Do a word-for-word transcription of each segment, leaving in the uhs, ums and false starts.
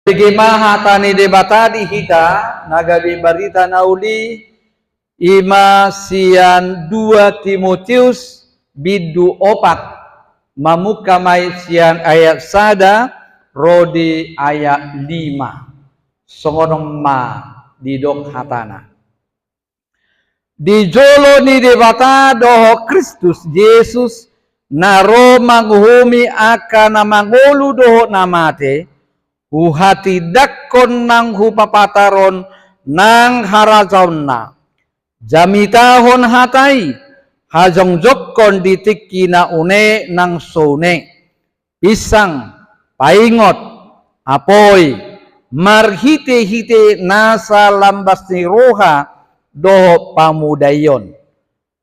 Bege ma hata ni Debata di hita, na gabe barita na uli, i ma sian dua Timoteus bindu opat, mamungka ma i sian ayat sada ro di ayat lima. Songon on ma didok hatana. Di jolo ni Debata dohot Kristus Jesus, na ro manguhumi angka na mangolu dohot na mate, huhatindangkon nang hupapatar on nang harajaonna. Jamitahon hata i, hajongjongkon di tingki na une nang so une. Pinsang, paingot, apoi, marhitehite nasa lambas ni roha dohot pamudaion.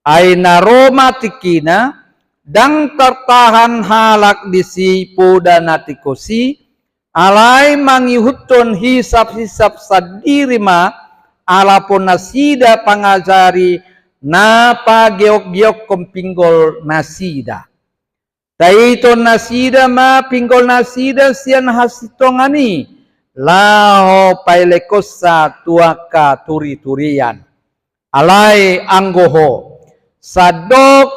Ai na ro ma tingkina, ndang tartahan halak disi poda na tingkos i, alai mangihuthon hisaphisap sandiri ma, alapon nasida pangajari na pageokgeokkon pinggol nasida. Taiton nasida ma pinggol nasida sian hasintongan i, laho paelekkonsa tu angka turiturian. Alai anggo ho, sandok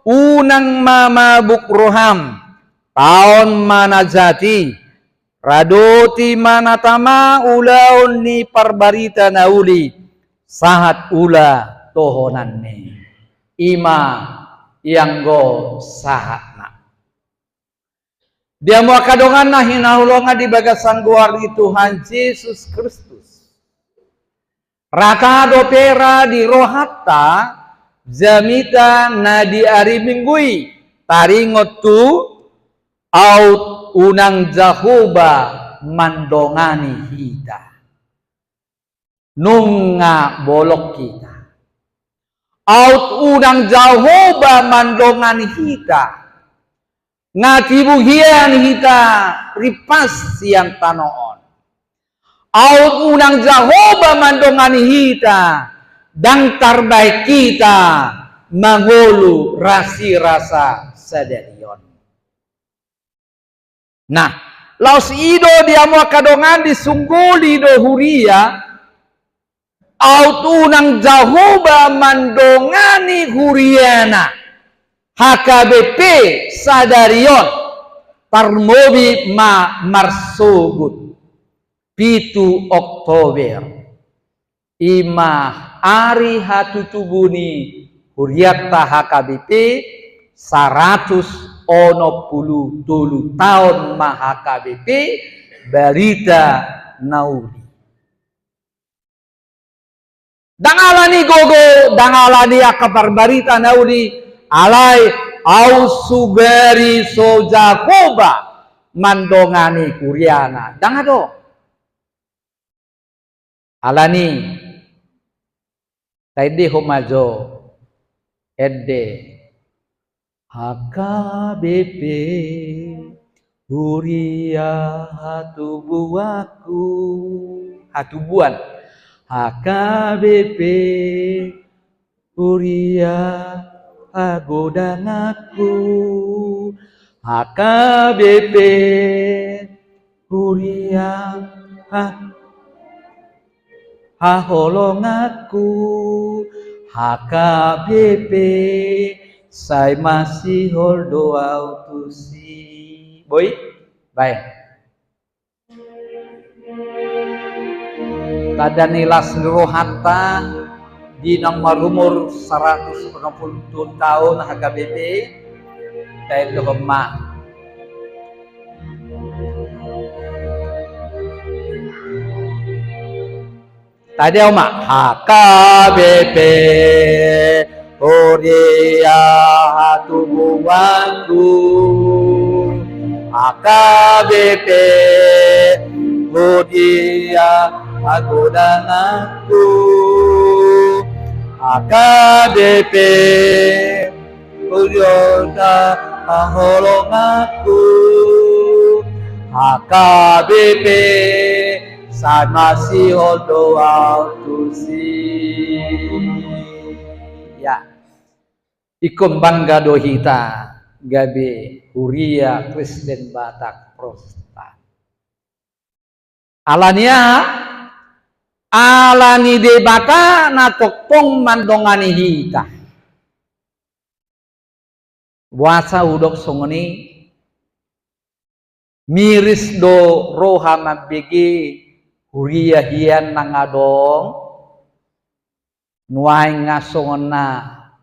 unang ma mabuk roham, taon ma na jat i, radoti ma na tama ulaon ni parbarita na uli, sahat ula tohonanna. I ma ianggo sahatna. Di hamu angka dongan na hinaholongan di bagasan goar ni Tuhan Jesus Kristus. Rata dope ra di rohanta jamita na di ari Minggu i, taringot tu aut unang Jahowa mandongani hita. Nunga bolong hita. Aut unang Jahowa mandongani hita. Nga tibu hian hita rimpas sian tano on. Aut unang Jahowa mandongani hita, ndang tarbahen hita mangolu rasirasa sadari on. Nah, laos i do di hamu angka dongan, disungguli do huria, aut unang Jahowa mandongani huriana, H K B P sadari on, tarlobi ma marsogot pitu Oktober. I ma ari hatutubu ni hurianta H K B P, saratus onom pulu tolu taon ma H K B P, barita na uli. Ndang ala ni gogo, ndang ala ni angka parbarita na uli, alai aut sugari so Jahowa mandongani huriana. Ndang adong. Alani, taendehon ma jo ende. H K B P, huria hatubuanku. Hatubuan. H K B P, huria hagodanganku, H K B P, huria ha-, haholonganku, H K B P, sai masihol do au tusi. Boi? Baen. Tanda ni las ni rohanta di na marumur saratus onom pulu tolu taon H K B P, taendehon ma. Tadi au ma, H K B P, huria hatubuanku, H K B P, huria hagodanganku, H K B P, huria haholonganku, H K B P, sai masihol do au tusi. Ya. Ingkon bangga do hita gabe huria Kristen Batak Protestan. Alani aha? Alani Debata na tongtong mandongani hita. Boasa hudok songon i? Miris do roha mambege huria hian nang adong, nuaeng nga songon na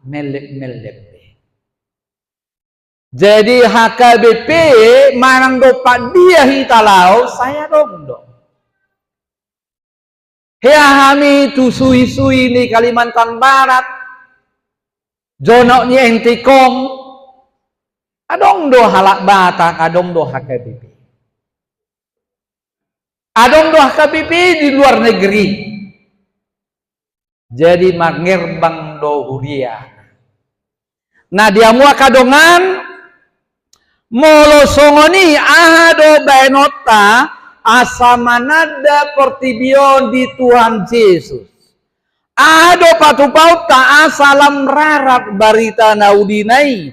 mellep-mellep be. Jadi H K B P manang dompak dia hita laho, sai adong do. Hea hami tu suhi-suhi ni Kalimantan Barat, jonok ni N T Kom, adong do halak Batak, adong do H K B P. Adong do H K B P di luar negeri. Jadi mangerbang do huria. Na di hamu angka dongan, molo songon i, aha do baenonta asa mananda portibi on di Tuhan Jesus? Aha do patupaonta asa lam rarat barita na ulina i?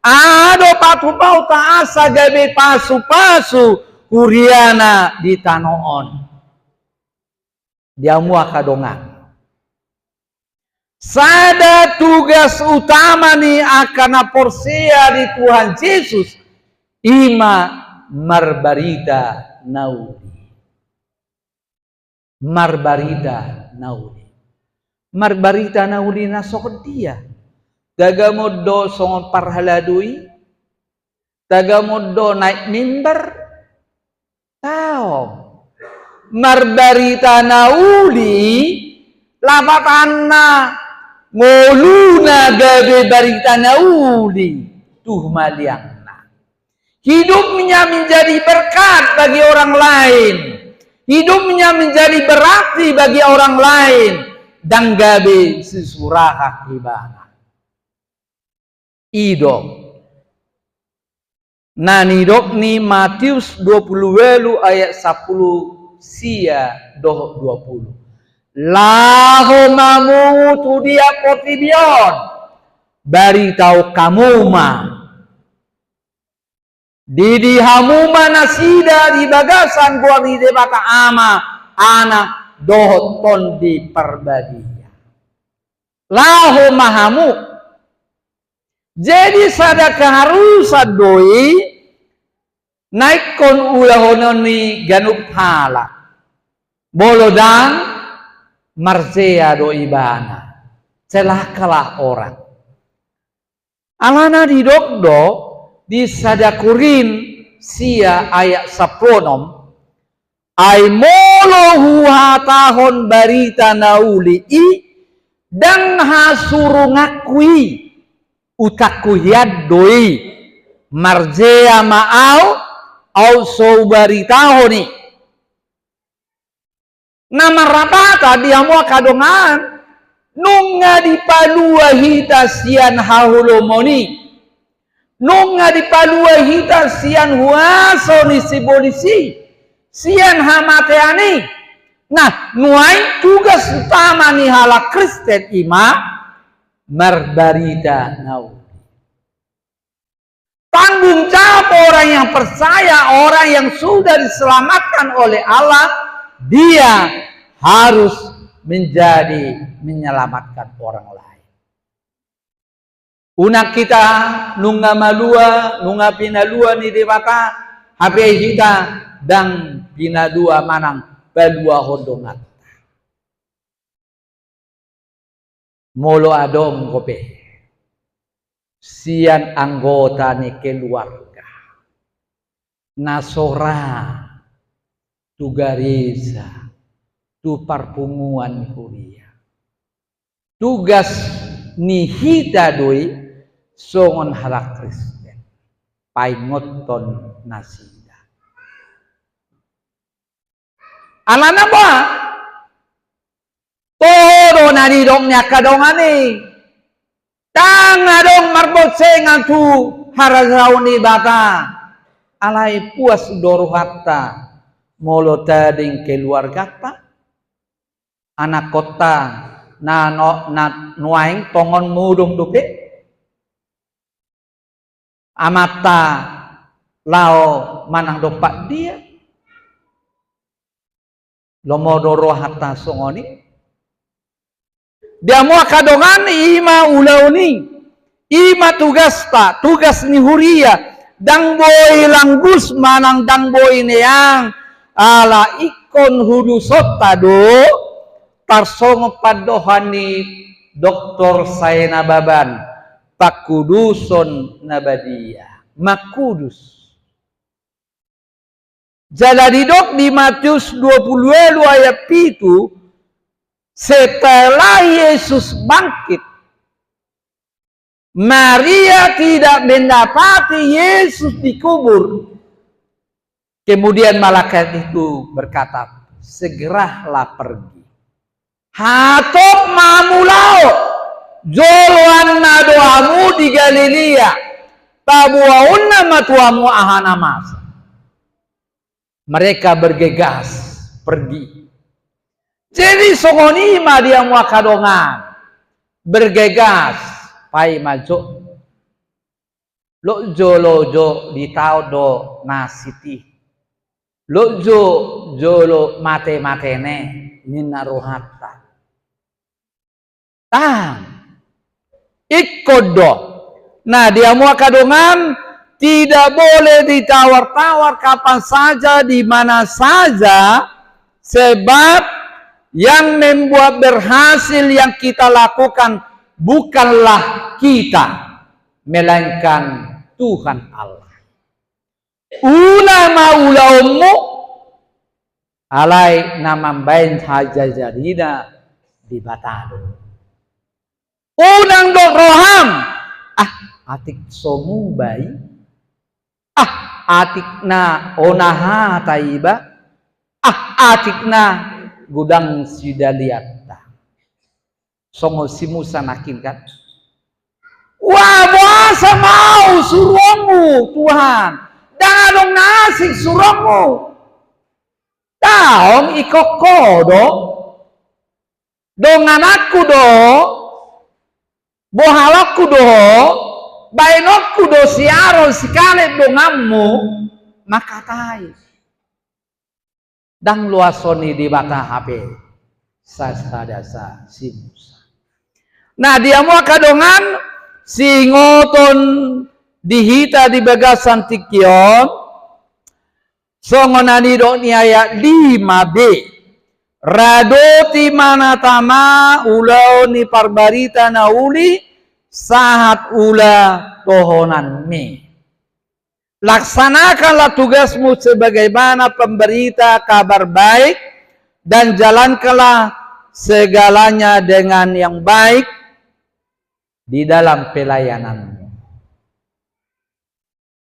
Aha do patupaonta asa gabe pasu-pasu huriana di tano on? Di hamu angka dongan, sada tugas utama ni angka na porsea di Tuhan Jesus, i ma marbarita na uli. Marbarita na uli. Marbarita na uli na songon dia? Tagamon do songon parhalado i? Tagamon do naek mimbar? Daong. Marbarita na uli, lapatanna, ngoluna gabe barita na uli tu humaliangna. Hidupnya menjadi berkat bagi orang lain. Hidupnya menjadi berarti bagi orang lain. Ndang gabe sisurahak ibana. I do na nidok ni Matius dua pulu ualu ayat sampulu sia dohot dua pulu. Laho ma hamu tu dia portibi on, baritahon hamu ma. Didi hamu ma nasida di bagasan goar ni Debata Ama, Anak, dohot Tondi Parbadia. Laho ma hamu. Jadi sada keharusan do i na ingkon ulahonon ni ganup halak. Molo ndang, marjea do ibana. Celakalah orang. Alana didok do di sada Korint sia ayat sampulu onom, ai molo huhatahon barita na uli i, ndang hasurunganku i, utangku hian do i, marjea ma ahu, ahu so hubaritahon i. Na marlapatan di hamu angka dongan, nunga dipalua hita sian haholomon i, nunga dipalua hita sian huaso ni sibolis i, sian hamatean i. Nah, nuaeng tugas utama ni halak Kristen i ma marbarita na uli. Tanggung jawab orang yang percaya, orang yang sudah diselamatkan oleh Allah, dia harus menjadi menyelamatkan orang lain. Unang hita nunga malua, nunga pinalua ni Debata, hape hita ndang pinalua manang paluahon donganta. Molo adong dope sian anggota ni keluarga na so ra tu gareja, tu parpunguan ni huria, tugas ni hita do i songon halak Kristen paingothon nasida. Alana boha? Toho do na nidok ni angka dongan i. Ndang adong marboncengan tu harajaon ni Debata. Alai puas do rohanta molo tading keluarganta, anakkonta na, na nuaeng tongon modom dope. Amanta laho manang dompak dia. Lomo do rohanta songon i. Di hamu angka dongan, i ma ulaon i, i ma tugasta, tugas ni huria. Ndang boi langgus manang ndang boi neang, ala ingkon hudusonta do, tarsongon pandohan ni Doktor Sae Nababan, panghuduson na badia, mangkudus. Jala didok di Matius dua puluh walu ayat pitu, setelah Yesus bangkit, Maria tidak mendapati Yesus di kubur. Kemudian malaikat itu berkata, "Segeralah pergi." Hatop ma hamu laho, joloanna do hamu di Galilea, paboaonna ma tu hamu aha na masa. Mereka bergegas pergi. Jadi songon i ma di hamu angka dongan, bergegas, paima jo. Lot jo, lot jo ditaon do na sititi. Lot jo jolo mate-matene, ninna rohanta. Ndang. Ingkon do. Nah, di hamu angka dongan, tidak boleh ditawar-tawar kapan saja, di mana saja, sebab yang membuat berhasil yang kita lakukan bukanlah kita, melainkan Tuhan Allah. Ula ma ulaonmu, alai na mambaen hajajadina Debata do. Unang dok roham, ah, atik so muba i, ah, atik na ona hata iba, ah, atik na godang sidalianta. Songon si Musa nangkin kan. Wah, boasa ma au suruonmu, Tuhan? Ndang adong na asing suruonmu. Daong, ingkon ho do. Dongananku do, bohalonku do ho, baenonku do si Aron, si Kaleb donganmu, mangkatai. Ndang loason ni Debata hape sasada sa si Musa. Nah, di hamu angka dongan, siingoton di hita di bagasan tingki on, songon na nidok ni ayat lima b, radoti ma na tama ulaon ni parbarita na uli sahat ula tohonanmi. Laksanakanlah tugasmu sebagaimana pemberita kabar baik, dan jalankanlah segalanya dengan yang baik di dalam pelayananmu.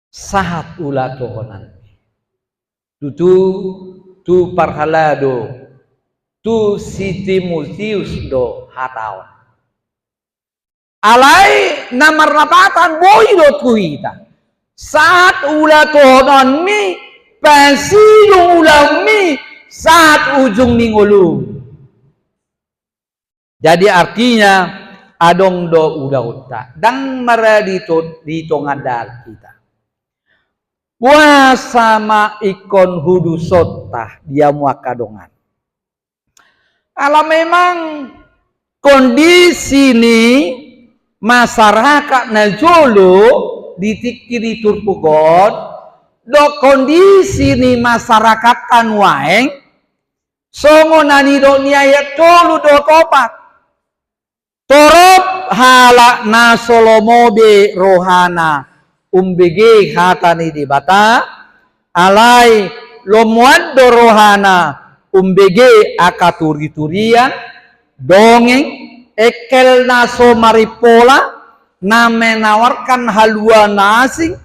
Sahat ula tohonan. Tutu, tu parhalado, tu si Timotius do hata on. Alai na marlapatan boi do tu hita. Sahat ula tohonanmi, pasidung ulaonmi, sahat ujung ni ngolum. Jadi artinya, adong do ulaonta. Ndang maradi to-, di tonga dalan hita. Boasa ma ingkon hudusonta di hamu angka dongan. Ala memang kondisi ni masyarakat na jolo di tingki ni turpuk on, dohot kondisi ni masyarakat na nuaeng, songon na nidok ni ayat tolu dohot opat. Torop halak na so lomo be rohana umbege hata ni Debata, alai lomoan do rohana umbege angka turiturian, dongeng, engkel na so marimpola, na menawarkan haluaon na asing,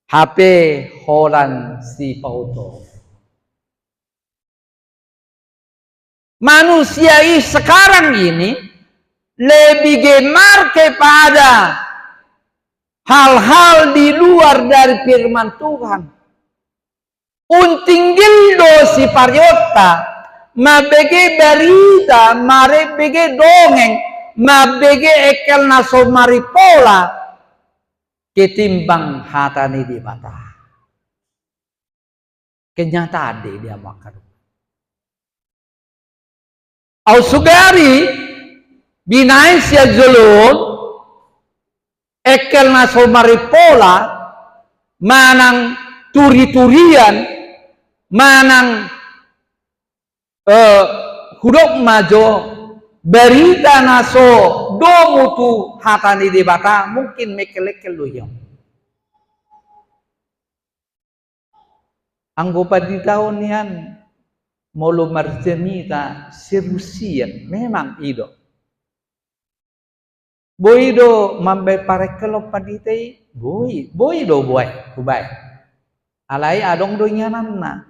hape holan sipaoto. Manusia i sekarang ini lebih gemar kepada hal-hal di luar dari firman Tuhan. Untinggil do sipareonta mambege barita, mambege dongeng, mambege engkel na so marimpola ketimbang hata ni Debata. Kenyataan do i di hamu angka dongan. Au sugari binaen sian jolo on, engkel na so marimpola, manang turi-turian, manang, eh, hudok ma jo barita na so domu tu hata ni Debata, mungkin mengkel-engkel do ia. Anggo pandita on nian, molo marjamita serius ia, memang i do. Boi do mambaen parengkelon pandita i, boi, boi do boi, hubaen. Alai adong do ingananna.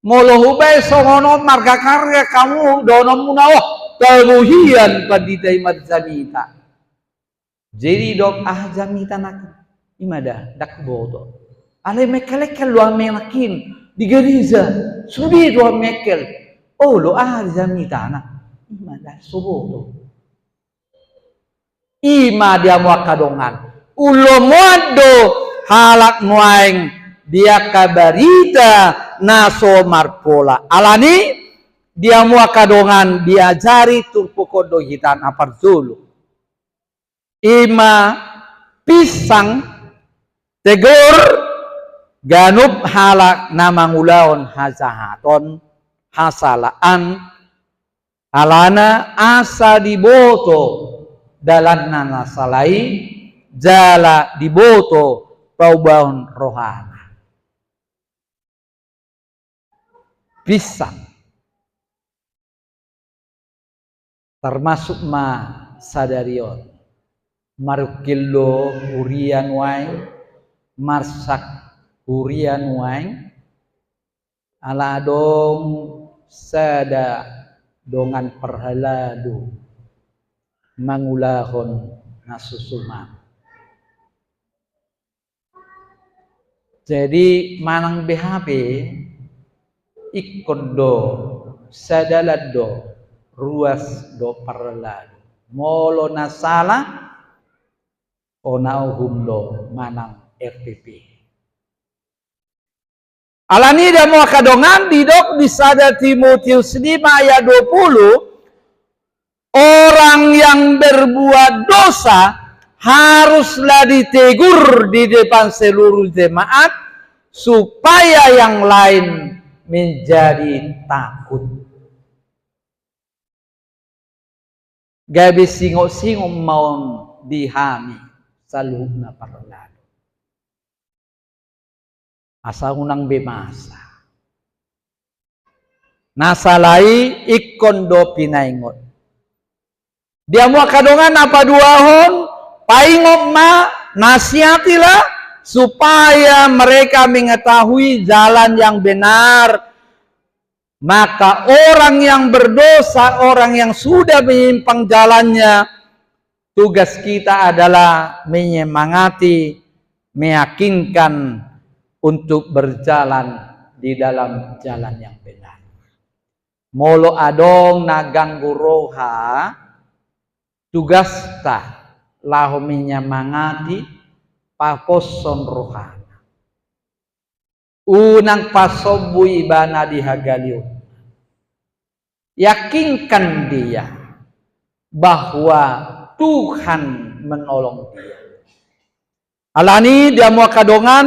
Molo hubaen songon on marga karga hamu, dohononmuna, oh, tabo hian pandita i marjamita. Jadi didok, aha jamita nangkin? I ma da, ndang huboto. Alai mengkel-engkel do au nangkin di gareja, sude do au mengkel. Olo, aha jamitana? I ma da, so huboto. I ma di hamu angka dongan, umlomoan do halak nuaeng di angka barita na so marpola. Alani di hamu angka dongan diajari turpuk on do hita na parjolo. I ma pinsang, tegur ganup halak na mangulahon hajahaton, hasalaan, alana asa diboto dalanna na sala i, jala diboto paubahon rohana. Pinsang. Tarmasuk ma sadari on. Marungkil do huria nuaeng, marsak huria nuaeng, ala adong sada dongan parhalado mangulahon na so suman. Jadi manang beha pe, ingkon do, sadalan do, ruas do parhalado. Molo na sala, ona uhum do manang R P P. Alani i di hamu angka dongan, didok di sada Timotius lima ayat dua puluh, orang yang berbuat dosa haruslah ditegur di depan seluruh jemaat supaya yang lain menjadi takut. Gabe singot-singot ma on di hami saluhutna parhalado. Asa unang be masa. Na sala i ingkon do pinaingot. Di hamu angka dongan na paduahon, paingot ma, nasihatilah, supaya mereka mengetahui jalan yang benar. Maka orang yang berdosa, orang yang sudah menyimpang jalannya, tugas kita adalah menyemangati, meyakinkan untuk berjalan di dalam jalan yang benar. Molo adong na ganggu roha, tugasta laho menyemangati, paposhon rohana. Unang pasombu ibana di hagaleon. Yakinkan dia bahwa Tuhan menolong dia. Alani i di hamu angka dongan,